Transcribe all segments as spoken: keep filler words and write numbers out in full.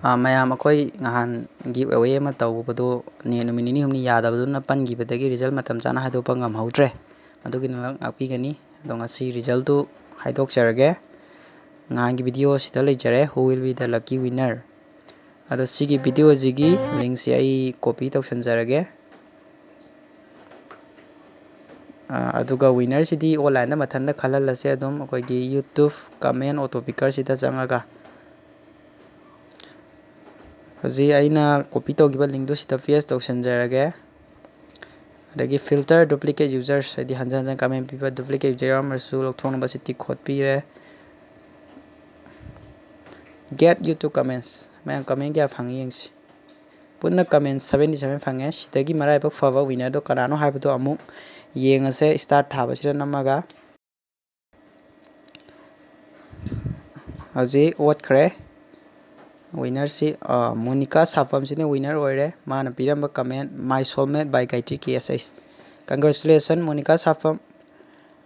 ꯑꯥ, ꯃꯌꯥꯝ, ꯑꯩꯈꯣꯏ ꯅꯍꯥꯟ give away ꯑꯃ ꯇꯧꯕꯗꯣ net ꯅꯨꯃꯤꯠ ꯅꯤꯅꯤ ꯍꯨꯝꯅꯤ ꯌꯥꯗꯕꯗꯨꯅ ꯄꯟꯈꯤꯕꯗꯒꯤ result ꯃꯇꯝ ꯆꯥꯅ ꯍꯥꯏꯗꯣꯛꯄ ꯉꯝꯍꯧꯗ꯭ꯔꯦ꯫ ꯃꯗꯨꯒꯤꯗꯃꯛ ꯉꯥꯛꯄꯤꯒꯅꯤ꯫ ꯑꯗꯣ ꯉꯁꯤ resultꯇꯨ ꯍꯥꯏꯗꯣꯛꯆꯔꯒꯦ꯫ ꯅꯍꯥꯟꯒꯤ video ꯁꯤꯗ ꯂꯩꯖꯔꯦ, "Who will be the lucky winner?" ꯑꯗꯣ ꯁꯤꯒꯤ videoꯁꯤꯒꯤ linkꯁꯤ ꯑꯩ copy ꯇꯧꯁꯟꯖꯔꯒꯦ꯫ ꯑꯥ, ꯑꯗꯨꯒ winnerꯁꯤꯗꯤ onlineꯗ ꯃꯊꯟꯇ ꯈꯜꯍꯜꯂꯁꯦ, ꯑꯗꯨꯝ ꯑꯩꯈꯣꯏꯒꯤ YouTube comment auto pickerꯁꯤꯗ ꯆꯪꯉꯒ꯫ ꯍꯧꯖꯤꯛ ꯑꯩꯅ copy ꯇꯧꯈꯤꯕ linkꯇꯨ ꯁꯤꯗ paste ꯇꯧꯁꯟꯖꯔꯒꯦ꯫ ꯑꯗꯒꯤ filter duplicate users, ꯍꯥꯏꯗꯤ ꯍꯟꯖꯟ ꯍꯟꯖꯟ comment ꯄꯤꯕ duplicate user ꯌꯥꯎꯔꯝꯃꯁꯨ ꯂꯧꯊꯣꯛꯅꯕ ꯁꯤ tick ꯈꯣꯠꯄꯤꯔꯦ꯫ Get YouTube comments, ꯃꯌꯥꯝ comment ꯀꯌꯥ ꯐꯪꯉꯤ ꯌꯦꯡꯁꯤ꯫ ꯄꯨꯟꯅ comment seventy seven ꯐꯪꯉꯦ꯫ ꯁꯤꯗꯒꯤ ꯃꯔꯥꯏꯕꯛ ꯐꯕ winnerꯗꯣ ꯀꯅꯥꯅꯣ ꯍꯥꯏꯕꯗꯣ ꯑꯃꯨꯛ ꯌꯦꯡꯉꯁꯦ꯫ Start ꯊꯥꯕꯁꯤꯗ ꯅꯝꯃꯒ ꯍꯧꯖꯤꯛ ꯑꯣꯠꯈ꯭ꯔꯦ꯫ Winnerꯁꯤ, ꯑ, ꯃꯣꯅꯤꯀꯥ ꯁꯥꯐꯝꯁꯤꯅ winner ꯑꯣꯏꯔꯦ꯫ ꯃꯥꯅ ꯄꯤꯔꯝꯕ comment, "My soulmate by Gayatri K S H." Congratulations, Monika ꯁꯥꯐꯝ꯫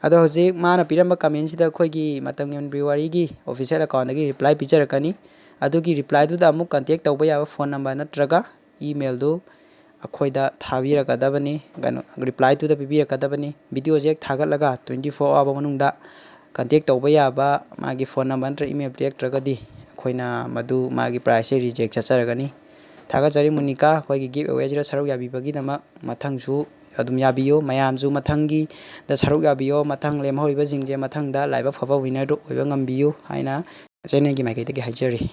ꯑꯗꯣ ꯍꯧꯖꯤꯛ ꯃꯥꯅ ꯄꯤꯔꯝꯕ commentꯁꯤꯗ ꯑꯩꯈꯣꯏꯒꯤ ꯃꯇꯝꯒꯤ ꯃꯅꯤꯄꯨꯔꯤ ꯋꯥꯔꯤꯒꯤ official accountꯗꯒꯤ reply ꯄꯤꯖꯔꯛꯀꯅꯤ꯫ ꯑꯗꯨꯒꯤ replyꯗꯨꯗ ꯑꯃꯨꯛ contact ꯇꯧꯕ ꯌꯥꯕ phone number ꯅꯠꯇ꯭ꯔꯒ emailꯗꯨ ꯑꯩꯈꯣꯏꯗ ꯊꯥꯕꯤꯔꯛꯀꯗꯕꯅꯤ, ꯀꯩꯅꯣ, replyꯗꯨꯗ ꯄꯤꯕꯤꯔꯛꯀꯗꯕꯅꯤ꯫ Videoꯁꯦ ꯍꯦꯛ ꯊꯥꯒꯠꯂꯒ twenty four hour ꯐꯥꯎꯕ ꯃꯅꯨꯡꯗ contact ꯇꯧꯕ ꯌꯥꯕ, ꯃꯥꯒꯤ phone number ꯅꯠꯇ꯭ꯔ email ꯄꯤꯔꯛꯇ꯭ꯔꯒꯗꯤ ꯑꯩꯈꯣꯏꯅ ꯃꯗꯨ, ꯃꯥꯒꯤ prizeꯁꯦ reject ꯆꯠꯆꯔꯒꯅꯤ꯫ ꯊꯥꯒꯠꯆꯔꯤ ꯃꯣꯅꯤꯀꯥ, ꯑꯩꯈꯣꯏꯒꯤ give awayꯁꯤꯗ ꯁꯔꯨꯛ ꯌꯥꯕꯤꯕꯒꯤꯗꯃꯛ꯫ ꯃꯊꯪꯁꯨ ꯑꯗꯨꯝ ꯌꯥꯕꯤꯌꯨ, ꯃꯌꯥꯝꯁꯨ ꯃꯊꯪꯒꯤꯗ ꯁꯔꯨꯛ ꯌꯥꯕꯤꯌꯣ꯫ ꯃꯊꯪ ꯂꯦꯝꯍꯧꯔꯤꯕꯁꯤꯡꯁꯦ ꯃꯊꯪꯗ ꯂꯥꯏꯕꯛ ꯐꯕ winnerꯗꯨ ꯑꯣꯏꯕ ꯉꯝꯕꯤꯌꯨ ꯍꯥꯏꯅ channelꯒꯤ ꯃꯥꯏꯀꯩꯗꯒꯤ ꯍꯥꯏꯖꯔꯤ꯫